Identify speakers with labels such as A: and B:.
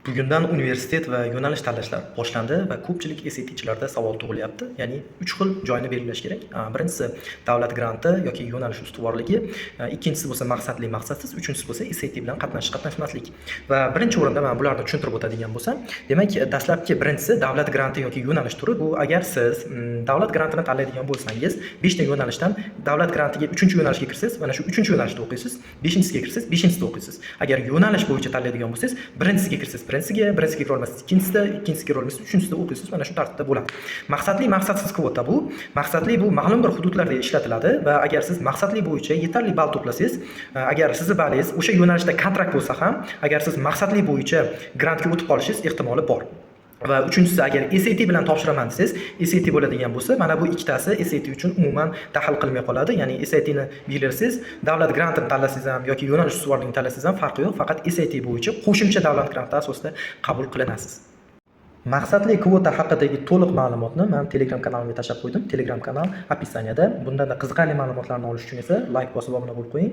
A: Bugundan universitet va yo'nalish tanlashlar boshlandi va ko'pchilik SATchilarda savol tug'ilyapti. Ya'ni 3 xil joyni belgilash kerak. Birinchisi davlat granti yoki yo'nalish ustuvorligi, ikkinchisi bo'lsa maqsadli, maqsadsiz, uchinchisi bo'lsa SAT bilan qatnashish, qatnashmaslik. Va birinchi o'rinda men bularni tushuntirib o'tadigan bo'lsam, demak, dastlabki birinchisi davlat granti yoki yo'nalish turi. Bu agar siz davlat grantini tanlaydigan bo'lsangiz, 5 ta yo'nalishdan davlat grantiga 3-yo'nalishga kirsangiz, mana shu 3-yo'nalishda o'qiysiz, 5-chisiga kirsangiz, 5-chisida o'qiysiz. Agar yo'nalish bo'yicha tanlaydigan bo'lsangiz, birinchisiga kirsangiz, birinchisiga, birinchisiga kira olmasangiz, ikkinchisida, ikkinchisiga kira olmasangiz, uchinchisida o'qiysiz. Mana shu tartibda bo'ladi. Maqsadli, maqsadsiz kvota bu. Maqsadli bu ma'lum bir hududlarda ishlatiladi va agar siz maqsadli bo'yicha yetarli ball to'plasangiz, agar sizni ballingiz o'sha yo'nalishda kontrakt bo'lsa ham, agar siz maqsadli bo'yicha grantga o'tib qolishingiz ehtimoli bor. Va uchinchisi, agar SAT bilan topshiraman desangiz, SAT bo'ladigan bo'lsa, mana bu ikkitasi SAT uchun umuman daxl qilmay qoladi. Ya'ni SATni belgilasangiz, davlat grantini tanlasangiz ham yoki yo'nalish ustuvorligini tanlasangiz ham farqi yo'q, faqat SAT bo'yicha qo'shimcha davlat granti asosida qabul qilinasiz. Maqsadli kvota haqidagi to'liq ma'lumotni men Telegram kanalimga tashlab qo'ydim. Telegram kanal описание da. Bundanda qiziqarli ma'lumotlarni olish uchun esa layk bosib obuna bo'lib qo'ying.